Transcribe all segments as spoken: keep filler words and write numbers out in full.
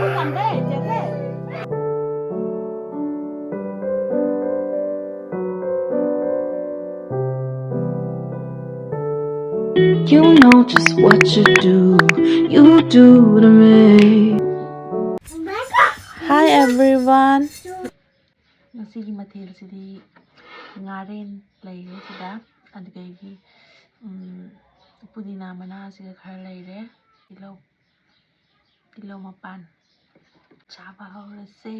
You know just what you do, you do to me. Hi everyone. ꯉꯁꯤꯒꯤ ꯃꯊꯦꯜꯁꯤꯗꯤ ꯉꯥꯔꯦꯟ ꯂꯩꯔꯦ ꯁꯤꯗ, ꯑꯗꯨꯗꯒꯤ, ꯎꯝ, ꯄꯨꯗꯤꯅꯥ ꯃꯅꯥꯁꯤꯒ ꯈꯔ ꯂꯩꯔꯦ, ꯇꯤꯜꯍꯧ, ꯇꯤꯜꯍꯧ ꯃꯄꯥꯟ꯫ ꯆꯥꯕ ꯍꯧꯔꯁꯦ꯫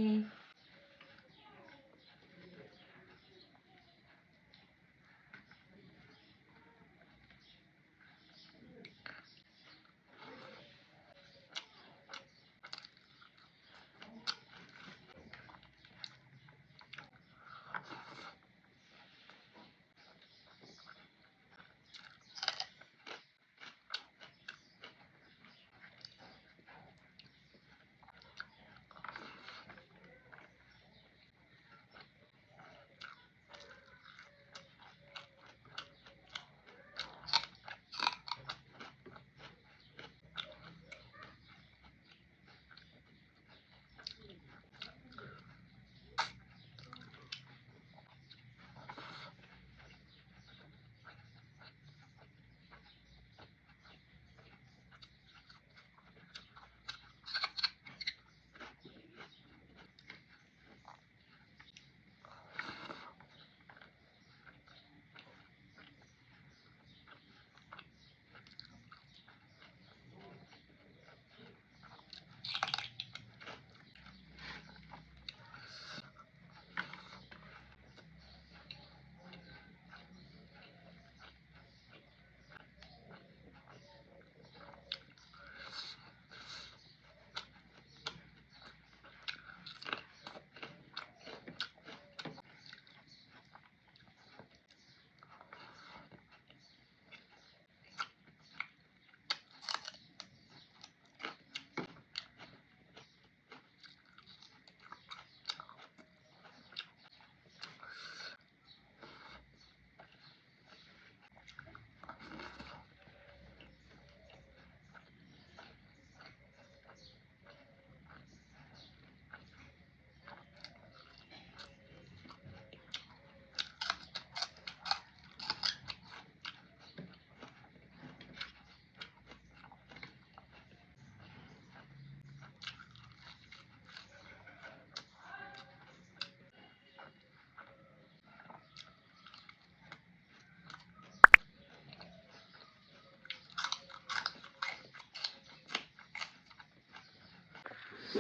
Hi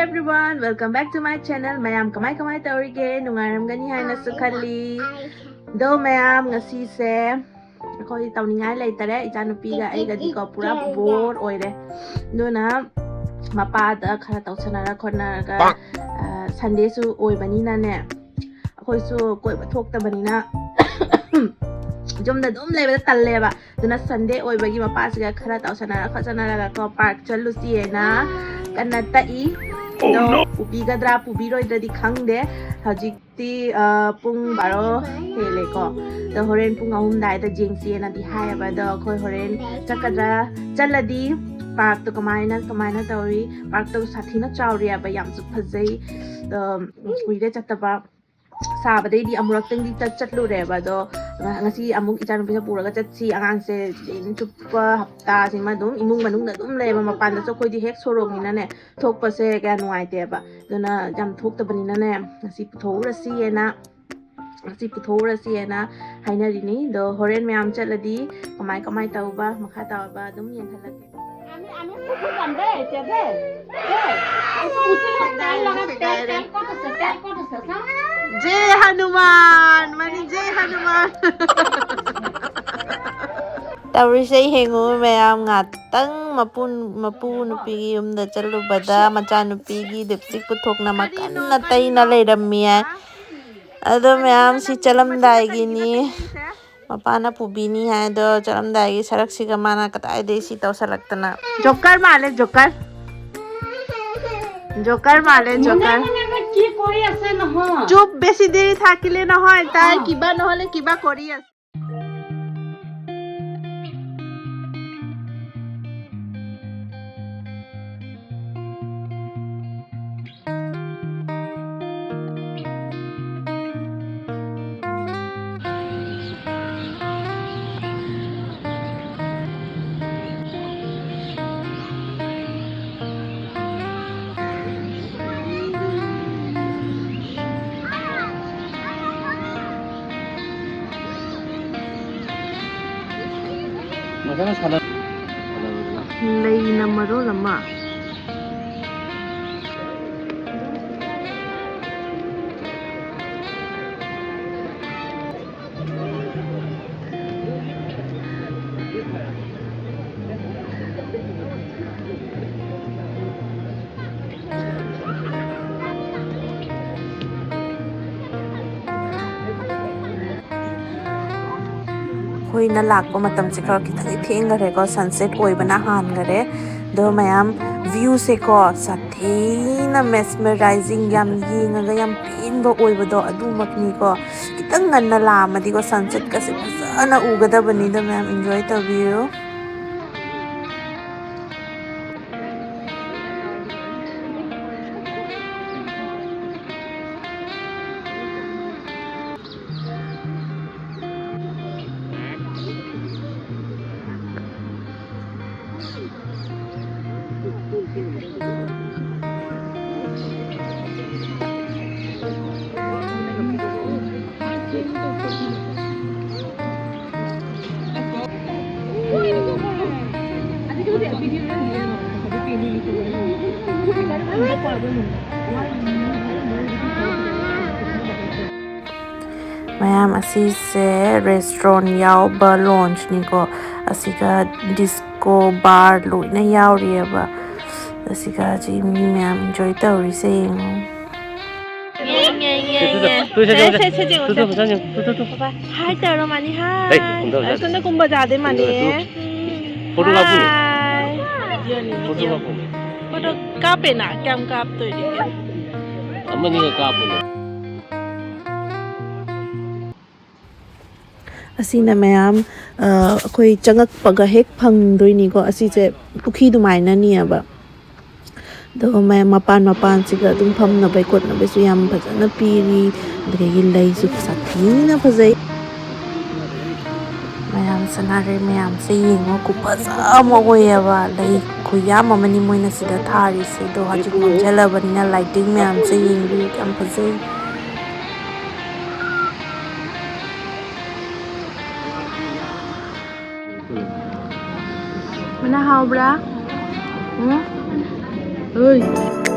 everyone, welcome back to my channel. ꯃꯌꯥꯝ ꯀꯃꯥꯏ ꯀꯃꯥꯏ ꯇꯧꯔꯤꯒꯦ? ꯅꯨꯡꯉꯥꯏꯔꯝꯒꯅꯤ ꯍꯥꯏꯅꯁꯨ ꯈꯜꯂꯤ꯫ ꯑꯗꯣ ꯃꯌꯥꯝ, ꯉꯁꯤꯁꯦ ꯑꯩꯈꯣꯏ ꯇꯧꯅꯤꯡꯉꯥꯏ ꯂꯩꯇꯔꯦ꯫ ꯏꯆꯥꯅꯨꯄꯤꯒ ꯑꯩꯒꯗꯤꯀꯣ ꯄꯨꯔꯥ bore ꯑꯣꯏꯔꯦ꯫ ꯑꯗꯨꯅ ꯃꯄꯥꯗ ꯈꯔ ꯇꯧꯁꯟꯅꯔ ꯈꯣꯠꯅꯔꯒ, ꯑ, Sundayꯁꯨ ꯑꯣꯏꯕꯅꯤꯅꯅꯦ, ꯑꯩꯈꯣꯏꯁꯨ ꯀꯣꯏꯕ ꯊꯣꯛꯇꯕꯅꯤꯅ ꯌꯨꯝꯗ ꯑꯗꯨꯝ ꯂꯩꯕꯗ ꯇꯜꯂꯦꯕ꯫ ꯑꯗꯨꯅ Sunday ꯑꯣꯏꯕꯒꯤ ꯃꯄꯥꯁꯤꯒ ꯈꯔ ꯇꯧꯁꯟꯅꯔ ꯈꯣꯠꯁꯟꯅꯔꯒ ꯀꯣ park ꯆꯠꯂꯨꯁꯤꯅ ꯀꯟꯅ ꯇꯛꯏ꯫ ꯑꯗꯣ ꯄꯨꯕꯤꯒꯗ꯭ꯔꯥ ꯄꯨꯕꯤꯔꯣꯏꯗ꯭ꯔꯗꯤ ꯈꯪꯗꯦ꯫ ꯍꯧꯖꯤꯛꯇꯤ, ꯑ, ꯄꯨꯡ ꯕꯥꯔꯣ ꯍꯦꯜꯂꯦꯀꯣ꯫ ꯑꯗꯣ ꯍꯣꯔꯦꯟ ꯄꯨꯡ ꯑꯍꯨꯝ ꯑꯗꯥꯏꯗ ꯌꯦꯡꯁꯦꯅꯗꯤ ꯍꯥꯏꯌꯦꯕ꯫ ꯑꯗꯣ ꯑꯩꯈꯣꯏ ꯍꯣꯔꯦꯟ ꯆꯠꯀꯗ꯭ꯔꯥ, ꯆꯠꯂꯗꯤ parkꯇꯣ ꯀꯃꯥꯏꯅ, ꯀꯃꯥꯏꯅ ꯇꯧꯔꯤ? Parkꯇꯣ ꯁꯥꯊꯤꯅ ꯆꯥꯎꯔꯤꯑꯕ, ꯌꯥꯝꯁꯨ ꯐꯖꯩ꯫ ꯑꯗꯣ ꯀꯨꯏꯔꯦ ꯆꯠꯇꯕ꯫ ꯁꯥꯕꯗꯩꯗꯤ ꯑꯃꯨꯔꯛꯇꯪꯗꯤ ꯆꯠ-, ꯆꯠꯂꯨꯔꯦꯕ꯫ ꯑꯗꯣ ꯉ-, ꯉꯁꯤ ꯑꯃꯨꯛ ꯏꯆꯥꯅꯨꯄꯤꯁꯦ ꯄꯨꯔꯒ ꯆꯠꯁꯤ꯫ ꯑꯉꯥꯡꯁꯦ ꯅꯨꯃꯤꯠ ꯆꯨꯞꯄ ꯍꯞꯇꯥꯁꯤꯃ ꯑꯗꯨꯝ ꯏꯃꯨꯡ ꯃꯅꯨꯡꯗ ꯑꯗꯨꯝ ꯂꯩꯌꯦꯕ꯫ ꯃꯄꯥꯟꯗꯁꯨ ꯑꯩꯈꯣꯏꯗꯤ ꯍꯦꯛ ꯁꯣꯔꯣꯛꯅꯤꯅꯅꯦ, ꯊꯣꯛꯄꯁꯦ ꯀꯌꯥ ꯅꯨꯡꯉꯥꯏꯇꯦꯕ꯫ ꯑꯗꯨꯅ ꯌꯥꯝ ꯊꯣꯛꯇꯕꯅꯤꯅꯅꯦ, ꯉꯁꯤ ꯄꯨꯊꯣꯛꯎꯔꯁꯤꯑꯅ, ꯉꯁꯤ ꯄꯨꯊꯣꯛꯎꯔꯁꯤꯑꯅ ꯍꯥꯏꯅꯔꯤꯅꯤ꯫ ꯑꯗꯣ ꯍꯣꯔꯦꯟ ꯃꯌꯥꯝ ꯆꯠꯂꯗꯤ ꯀꯃꯥꯏ ꯀꯃꯥꯏ ꯇꯧꯕ, ꯃꯈꯥ ꯇꯥꯕ ꯑꯗꯨꯝ ꯌꯦꯡꯍꯜꯂꯛꯀꯦ꯫ আমি, আমি খুব জানবে, এতে দে। দে। একটু উঁচু করে তেল লাগা, তেল, তেল কত আছে, তেল কত আছে, চাও? जय हनुमान, मनी जय हनुमान। ꯇꯧꯔꯤꯁꯦ ꯌꯦꯡꯉꯨ ꯃꯌꯥꯝ, ꯉꯥꯛꯇꯪ ꯃꯄꯨ, ꯃꯄꯨ ꯅꯨꯄꯤꯒꯤ ꯌꯨꯝꯗ ꯆꯠꯂꯨꯕꯗ ꯃꯆꯥꯅꯨꯄꯤꯒꯤ lipstick ꯄꯨꯊꯣꯛꯅ ꯀꯔꯤꯅꯣ, ꯃꯀꯟꯅ ꯇꯩꯅ ꯀꯔꯤꯅꯣ? ꯂꯩꯔꯝꯃꯤ ꯍꯥꯏ꯫ ꯑꯗꯣ ꯃꯌꯥꯝ, ꯁꯤ ꯆꯠꯂꯝꯗꯥꯏꯒꯤꯅꯤ꯫ ꯃꯄꯥꯅ ꯄꯨꯕꯤꯅꯤ ꯍꯥꯏꯗꯣ ꯆꯠꯂꯝꯗꯥꯏꯒꯤ ꯁꯔꯛꯁꯤꯒ ꯃꯥꯅ ꯀꯗꯥꯏꯗꯒꯤ ꯁꯤ ꯇꯧꯁꯜꯂꯛꯇꯅ꯫ Joker ꯃꯥꯜꯂꯦ, Joker꯫ Joker ꯃꯥꯜꯂꯦ, Joker꯫ ꯃꯅꯦ, ꯃꯅꯦ, কি কৰি আছে নহয়? চুপ, বেছি দেৰি থাকিলে নহয়, তাই অ। কিবা নহ'লে কিবা কৰি আছে। ꯐꯖꯅ ꯁꯥꯟꯅ-, ꯂꯩꯅ ꯃꯔꯣꯜ ꯑꯃ꯫ ꯑꯩꯈꯣꯏꯅ ꯂꯥꯛꯄ ꯃꯇꯝꯁꯦ ꯈꯔ ꯈꯤꯇꯪꯗꯤ ꯊꯦꯡꯈꯔꯦꯀꯣ, ꯁꯟꯁꯦꯠ ꯑꯣꯏꯕꯅ ꯍꯥꯟꯈꯔꯦ꯫ ꯑꯗꯣ ꯃꯌꯥꯝ, ꯚ꯭ꯌꯨꯁꯦꯀꯣ ꯁꯥꯊꯤꯅ ꯃꯦꯁꯃꯔꯥꯏꯖꯤꯡ, ꯌꯥꯝ ꯌꯦꯡꯉꯒ ꯌꯥꯝ ꯄꯦꯟꯕ ꯑꯣꯏꯕꯗꯣ ꯑꯗꯨꯃꯛꯅꯤꯀꯣ꯫ ꯈꯤꯇꯪ ꯉꯟꯅ ꯂꯥꯛꯑꯝꯃꯗꯤꯀꯣ ꯁꯟꯁꯦꯠꯀꯁꯦ ꯐꯖꯅ ꯎꯒꯗꯕꯅꯤꯗꯣ ꯃꯌꯥꯝ, ꯏꯟꯖꯣꯏ ꯇꯧꯕꯤꯌꯨ꯫ ꯃꯌꯥꯝ, ꯑꯁꯤꯁꯦ ꯔꯦꯁꯇꯨꯔꯦꯟ ꯌꯥꯎꯕ ꯂꯣꯟꯁꯅꯤꯀꯣ꯫ ꯑꯁꯤꯒ ꯗꯤꯁꯀꯣ ꯕꯥꯔ ꯂꯣꯏꯅ ꯌꯥꯎꯔꯤꯑꯕ꯫ ꯑꯁꯤꯒ ꯁꯤ ꯃꯤ ꯃꯌꯥꯝ ꯏꯟꯖꯣꯏ ꯇꯧꯔꯤꯁꯦ ꯌꯦꯡꯉꯣ꯫ ꯌꯦꯡ, ꯌꯦꯡ, ꯌꯦꯡ, ꯌꯦꯡ꯫ ꯇꯨ, ꯁꯦ, ꯁꯦ, ꯁꯦ, ꯁꯦ, ꯁꯦ, ꯁꯦ, ꯇꯨ, ꯇꯨ, ꯁꯦ꯫ ꯇꯨ, ꯇꯨ꯫ ꯍꯥꯏ ꯇꯧꯔꯣ ꯃꯥꯅꯤ, ꯍꯥꯏ꯫ ꯍꯦ, ꯀꯨꯝꯊꯧ, ꯑꯁꯣꯝꯗ ꯀꯨꯝꯕ ꯌꯥꯗꯦ ꯃꯥꯅꯤ꯫ ꯐꯣꯇꯣ ꯀꯥꯞꯄꯨꯅꯦ꯫ ꯍꯥꯏ꯫ ꯐꯣꯇꯣ ꯀꯥꯞꯄꯨꯅꯦ꯫ ꯐꯣꯇꯣ ꯀꯥꯞꯄꯦꯅ ꯀꯌꯥꯝ ꯀꯥꯞꯇꯣꯏꯅꯣ? ꯑꯃꯅꯤꯒ ꯀꯥꯞꯄꯨꯅꯦ꯫ ꯑꯁꯤꯅ ꯃꯌꯥꯝ, ꯑ, ꯑꯩꯈꯣꯏ ꯆꯪꯉꯛꯄꯒ ꯍꯦꯛ ꯐꯪꯗꯣꯏꯅꯤꯀꯣ꯫ ꯑꯁꯤꯁꯦ ꯄꯨꯈ꯭ꯔꯤ ꯑꯗꯨꯃꯥꯏꯅꯅꯤꯑꯕ꯫ ꯑꯗꯨꯒ ꯃꯌꯥꯝ ꯃꯄꯥꯟ ꯃꯄꯥꯟꯁꯤꯒ ꯑꯗꯨꯝ ꯐꯝꯅꯕꯩ ꯈꯣꯠꯅꯕꯩꯁꯨ ꯌꯥꯝ ꯐꯖꯅ ꯄꯤꯔꯤ꯫ ꯑꯗꯒꯤ ꯂꯩꯁꯨ ꯁꯥꯊꯤꯅ ꯐꯖꯩ꯫ ꯃꯌꯥꯝ ꯁꯅꯥꯔꯩ ꯃꯌꯥꯝꯁꯦ ꯌꯦꯡꯉꯣ, ꯈꯨꯐꯖ ꯑꯃ ꯑꯣꯏꯌꯦꯕ꯫ ꯂꯩ ꯈꯨꯌꯥꯝ ꯑꯃꯅꯤ ꯃꯣꯏꯅ ꯁꯤꯗ ꯊꯥꯔꯤꯁꯦ꯫ ꯑꯗꯣ ꯍꯧꯖꯤꯛ ꯃꯝꯁꯤꯜꯂꯕꯅꯤꯅ ꯂꯥꯏꯇꯤꯡ ꯃꯌꯥꯝꯁꯦ ꯌꯦꯡꯕꯤꯌꯨ, ꯌꯥꯝ ꯐꯖꯩ꯫ ꯃꯅꯥ ꯍꯥꯎꯕ꯭ꯔꯥ? ꯎꯝ? ꯍꯣꯏ꯫